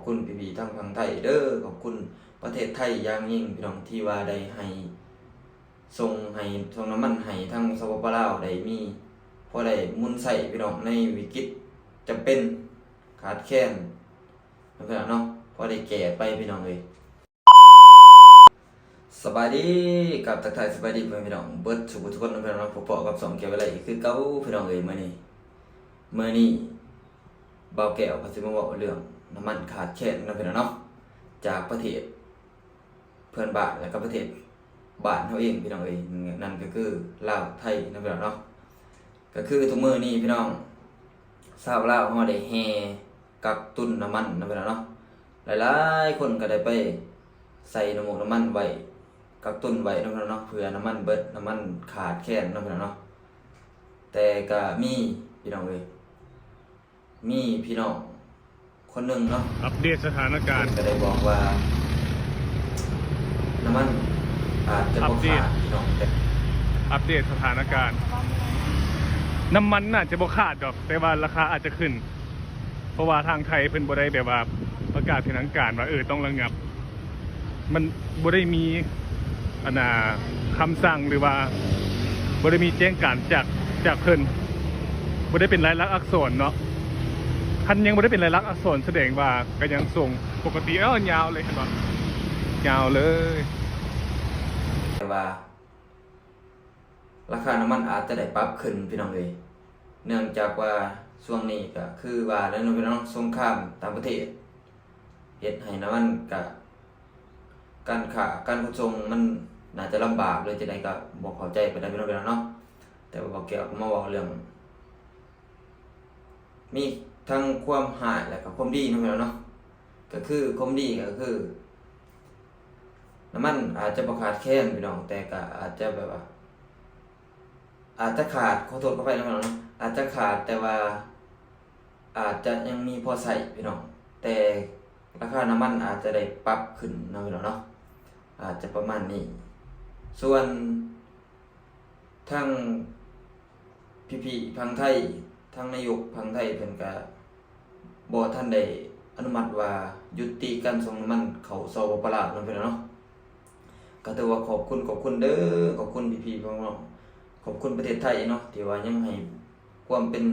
ຂອບຄຸນພີ່ໆທາງຝັ່ງໄທເດີ້ ຂອບຄຸນປະເທດໄທຢ່າງຍິ່ງພີ່ນ້ອງ ທີ່ວ່າໄດ້ໃຫ້ ສົ່ງໃຫ້ ສົ່ງນ້ຳມັນໃຫ້ທາງ ສປປ ລາວ ໄດ້ມີ ພໍໄດ້ໝູນໃຊ້ພີ່ນ້ອງ ໃນວິກິດຈຳເປັນ ຂາດແຄນ ເນາະ ພີ່ນ້ອງເນາະ ພໍໄດ້ແກ້ໄປພີ່ນ້ອງເອີຍ. ສະບາຍດີ ກັບທັກທາຍສະບາຍດີພໍ່ແມ່ພີ່ນ້ອງເບິດສູ່ຜູ້ທຸກຄົນເນາະ ພີ່ນ້ອງເນາະ ພົບພໍ້ກັບຊ່ອງແກ້ວໄວໄລອີກຄືເກົ່າພີ່ນ້ອງເອີຍ. ມື້ນີ້ ມື້ນີ້ບ່າວແກ້ວກໍຊິມາເວົ້າເລື່ອງນ້ຳມັນຂາດແຄນເນາະ ພີ່ນ້ອງເນາະ ຈາກປະເທດ ເພື່ອນບ້ານ ແລະ ກໍປະເທດບ້ານເຮົາເອງພີ່ນ້ອງເອີຍ ນັ້ນກໍຄືລາວໄທເນາະ ພີ່ນ້ອງເນາະ. ກໍຄືທຸກມື້ນີ້ພີ່ນ້ອງ ຊາວລາວເຮົາໄດ້ແຫ່ກັກຕຸນນ້ຳມັນເນາະ ພີ່ນ້ອງເນາະ ຫຼາຍໆຄົນກໍໄດ້ໄປໃສ່ນ້ຳໝົກນ້ຳມັນໄວ້ ກັກຕຸນໄວ້ເນາະ ພີ່ນ້ອງເນາະ ເພື່ອນ້ຳມັນເບິດ ນ້ຳມັນຂາດແຄນເນາະ ພີ່ນ້ອງເນາະ. ແຕ່ກໍມີພີ່ນ້ອງເອີຍ ມີພີ່ນ້ອງຄົນໜຶ່ງເນາະ ອັບເດດສະຖານະການ ເພິ່ນກໍໄດ້ບອກວ່າ ນ້ຳມັນອາດຈະບໍ່ຂາດ ອັບເດດ ພີ່ນ້ອງ ແຕ່ ອັບເດດສະຖານະການ ນ້ຳມັນໜ້າຈະບໍ່ຂາດດອກ ແຕ່ວ່າລາຄາອາດຈະຂຶ້ນ ເພາະວ່າທາງໄທເພິ່ນບໍ່ໄດ້ແບບວ່າປະກາດເປັນທາງການວ່າ ເອີ ຕ້ອງລະງັບ ມັນບໍ່ໄດ້ມີ ອັນນ່າ ຄຳສັ່ງ ຫຼືວ່າບໍ່ໄດ້ມີແຈ້ງການຈາກ ຈາກເພິ່ນ ບໍ່ໄດ້ເປັນລາຍລັກອັກສອນເນາະ. ຄັນຍັງບໍ່ໄດ້ເປັນລາຍລັກອັກສອນ ສະແດງວ່າກໍຍັງສົ່ງປົກກະຕິ. ເອົ້າ ຍາວເລີຍ ເຫັນບໍ່ ຍາວເລີຍ. ແຕ່ວ່າລາຄານ້ຳມັນອາດຈະໄດ້ປັບຂຶ້ນພີ່ນ້ອງເອີຍ ເນື່ອງຈາກວ່າຊ່ວງນີ້ກໍຄືວ່າແລ້ວເນາະ ພີ່ນ້ອງເນາະ ສົງຄາມຕ່າງປະເທດ ເຮັດໃຫ້ນ້ຳມັນກະ ການຄ້າການຂົນສົ່ງມັນໜ້າຈະລຳບາກ ຫຼືຈັ່ງໃດກໍບໍ່ເຂົ້າໃຈປານໃດພີ່ນ້ອງເນາະ. ແຕ່ວ່າບ່າວແກ້ວກໍມາເວົ້າເລື່ອງ ມີທັງຄວາມຮ້າຍ ແລະ ກໍຄວາມດີເນາະ ພີ່ນ້ອງເນາະ. ກໍຄືຄວາມດີກໍຄື ນ້ຳມັນອາດຈະບໍ່ຂາດແຄນພີ່ນ້ອງ ແຕ່ກໍອາດຈະແບບວ່າ ອາດຈະຂາດ ຂໍໂທດຂໍອະໄພເນາະ ພີ່ນ້ອງເນາະ ອາດຈະຂາດ ແຕ່ວ່າ ອາດຈະຍັງມີພໍໃຊ້ພີ່ນ້ອງ ແຕ່ລາຄານ້ຳມັນອາດຈະໄດ້ປັບຂຶ້ນເນາະ ພີ່ນ້ອງເນາະ ອາດຈະປະມານນີ້. ສ່ວນທາງພີ່ໆຝັ່ງໄທ ທາງນາຍົກຝັ່ງໄທເພິ່ນກະບໍ່ທັນໄດ້ອະນຸມັດວ່າຍຸຕິການສົ່ງນ້ຳມັນເຂົ້າ ສປປ ລາວເນາະ ພີ່ນ້ອງເນາະ. ກໍຖືວ່າຂອບຄຸນ ຂອບຄຸນເດີ້ ຂອບຄຸນພີ່ໆນ້ອງໆ ຂອບຄຸນປະເທດໄທເນາະ ທີ່ວ່າຍັງໃຫ້ຄວາມເປັນ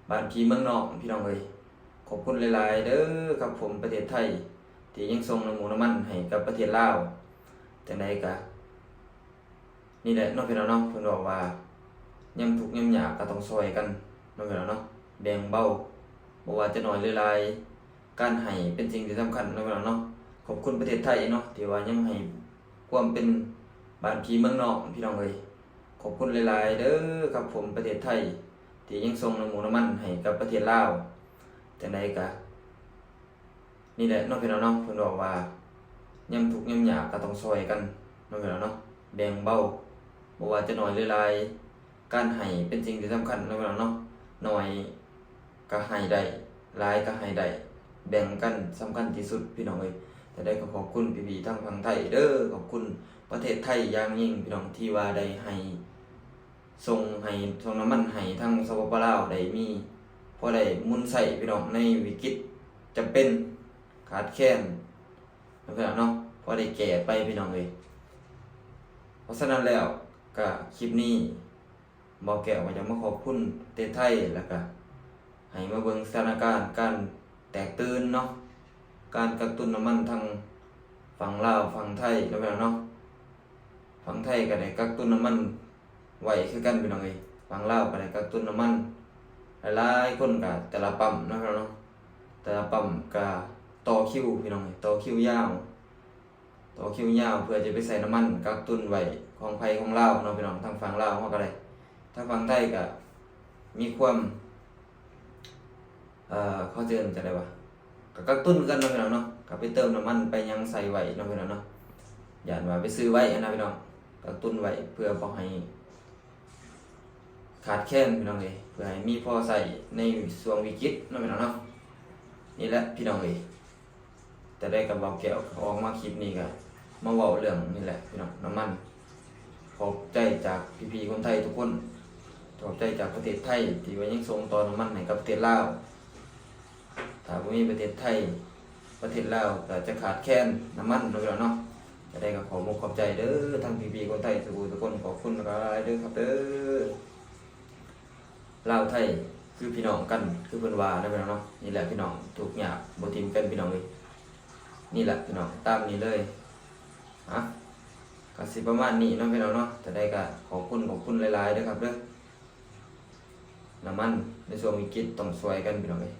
ບ້ານພີ່ເມືອງນ້ອງ ພີ່ນ້ອງເອີຍ. ຂອບຄຸນຫຼາຍໆເດີ້ຄັບຜົມ ປະເທດໄທ ທີ່ຍັງສົ່ງນ້ຳໝູກນ້ຳມັນໃຫ້ກັບປະເທດລາວ. ຈັ່ງໃດກະ ນີ້ແຫຼະເນາະ ພີ່ນ້ອງເນາະ ເພິ່ນເວົ້າວ່າ ຍາມທຸກຍາມຍາກກໍຕ້ອງຊ່ອຍກັນເນາະ ພີ່ນ້ອງເນາະ ແບ່ງເບົາ ບໍ່ວ່າຈະໜ້ອຍຫຼືຫຼາຍ ການໃຫ້ເປັນສິ່ງທີ່ສຳຄັນເນາະ ພີ່ນ້ອງເນາະ. ຂອບຄຸນປະເທດໄທເນາະ ທີ່ວ່າຍັງໃຫ້ຄວາມເປັນບ້ານພີ່ເມືອງນ້ອງ ພີ່ນ້ອງເອີຍ. ຂອບຄຸນຫຼາຍໆເດີ້ຄັບຜົມ ປະເທດໄທ ທີ່ຍັງສົ່ງນ້ຳໝູກນ້ຳມັນໃຫ້ກັບປະເທດລາວ. ຈັ່ງໃດກະ ນີ້ແຫຼະເນາະ ພີ່ນ້ອງເນາະ ເພິ່ນເວົ້າວ່າ ຍາມທຸກຍາມຍາກກໍຕ້ອງຊ່ອຍກັນເນາະ ພີ່ນ້ອງເນາະ ແບ່ງເບົາ ບໍ່ວ່າຈະໜ້ອຍຫຼືຫຼາຍ ການໃຫ້ເປັນສິ່ງທີ່ສຳຄັນເນາະ ພີ່ນ້ອງເນາະ. ໜ້ອຍກໍໃຫ້ໄດ້ ຫຼາຍກໍໃຫ້ໄດ້ ແບ່ງກັນສຳຄັນທີ່ສຸດ ພີ່ນ້ອງເອີຍ. ຈັ່ງໃດກໍຂອບຄຸນພີ່ໆທາງຝັ່ງໄທເດີ້ ຂອບຄຸນປະເທດໄທຢ່າງຍິ່ງ ພີ່ນ້ອງ ທີ່ວ່າໄດ້ໃຫ້ ສົ່ງໃຫ້ ສົ່ງນ້ຳມັນໃຫ້ທາງ ສປປ ລາວ ໄດ້ມີ ພໍໄດ້ໝູນໃຊ້ພີ່ນ້ອງ ໃນວິກິດຈຳເປັນ ຂາດແຄນເນາະ ພີ່ນ້ອງເນາະ ພໍໄດ້ແກ້ໄປພີ່ນ້ອງເອີຍ. ເພາະສະນັ້ນແລ້ວ ກະຄລິບນີ້ ບ່າວແກ້ວກໍຢາກມາຂອບຄຸນປະເທດໄທ ແລ້ວກະໃຫ້ມາເບິ່ງສະຖານະການການແຕກຕື່ນເນາະ ການກັກຕຸນນ້ຳມັນທັງຝັ່ງລາວ ຝັ່ງໄທເນາະ ພີ່ນ້ອງເນາະ. ຝັ່ງໄທກໍໄດ້ກັກຕຸນນ້ຳມັນໄວ້ຄືກັນ ພີ່ນ້ອງເອີຍ ຝັ່ງລາວກໍໄດ້ກັກຕຸນນ້ຳມັນ. ຫຼາຍໆຄົນກໍແຕ່ລະປ້ຳເນາະ ພີ່ນ້ອງເນາະ ແຕ່ລະປ້ຳກໍຕໍ່ຄິວ ພີ່ນ້ອງເອີຍ ຕໍ່ຄິວຍາວ ຕໍ່ຄິວຍາວເພື່ອຈະໄປໃສ່ນ້ຳມັນກັກຕຸນໄວ້ຂອງໃຜຂອງລາວເນາະ ພີ່ນ້ອງ. ທາງຝັ່ງລາວເຮົາກໍໄດ້ ທາງຝັ່ງໄທກໍມີຄວາມ ເອີ ເຂົາເອີ້ນຈັ່ງໃດວະ ກໍກັກຕຸນຄືກັນເນາະ ພີ່ນ້ອງເນາະ ກໍໄປເຕີມນ້ຳມັນໄປຫຍັງໃສ່ໄວ້ເນາະ ພີ່ນ້ອງເນາະ. ຢ້ານວ່າໄປຊື້ໄວ້ຫັ້ນນະ ພີ່ນ້ອງ ກັກຕຸນໄວ້ເພື່ອບໍ່ໃຫ້ຂາດແຄນ ພີ່ນ້ອງເອີຍ ເພື່ອໃຫ້ມີພໍໃຊ້ໃນຊ່ວງວິກິດເນາະ ພີ່ນ້ອງເນາະ. ນີ້ແຫຼະ ພີ່ນ້ອງເອີຍ ແຕ່ໃດກໍ ບ່າວແກ້ວອອກມາຄລິບນີ້ກໍມາເວົ້າເລື່ອງນີ້ແຫຼະ ພີ່ນ້ອງ ນ້ຳມັນ. ຂອບໃຈຈາກພີ່ໆຄົນໄທທຸກຄົນ ຂອບໃຈຈາກປະເທດໄທ ທີ່ວ່າຍັງສົ່ງຕໍ່ນ້ຳມັນໃຫ້ກັບປະເທດລາວ. ຖ້າບໍ່ມີປະເທດໄທ ປະເທດລາວກໍຈະຂາດແຄນນ້ຳມັນເນາະ ພີ່ນ້ອງເນາະ. ຈະໄດ້ກໍຂໍມຸກຂອບໃຈເດີ ທັງພີ່ໆຄົນໄທທຸກຜູ້ທຸກຄົນ ຂອບຄຸນຫຼາຍໆເດີຄັບເດີ. ລາວໄທຄືພີ່ນ້ອງກັນ ຄືເພິ່ນວ່ານະ ພີ່ນ້ອງເນາະ. ນີ້ແຫຼະພີ່ນ້ອງ ທຸກຍາກບໍ່ຖິ້ມກັນ ພີ່ນ້ອງເອີຍ. ນີ້ແຫຼະພີ່ນ້ອງ ຕາມນີ້ເລີຍ. ອະ ກໍຊິປະມານນີ້ເນາະ ພີ່ນ້ອງເນາະ. ຈະໄດ້ກໍຂອບຄຸນ ຂອບຄຸນຫຼາຍໆເດີຄັບເດີ. ນ້ຳມັນໃນຊ່ວງວິກິດຕ້ອງຊ່ວຍກັນ ພີ່ນ້ອງເອີຍ.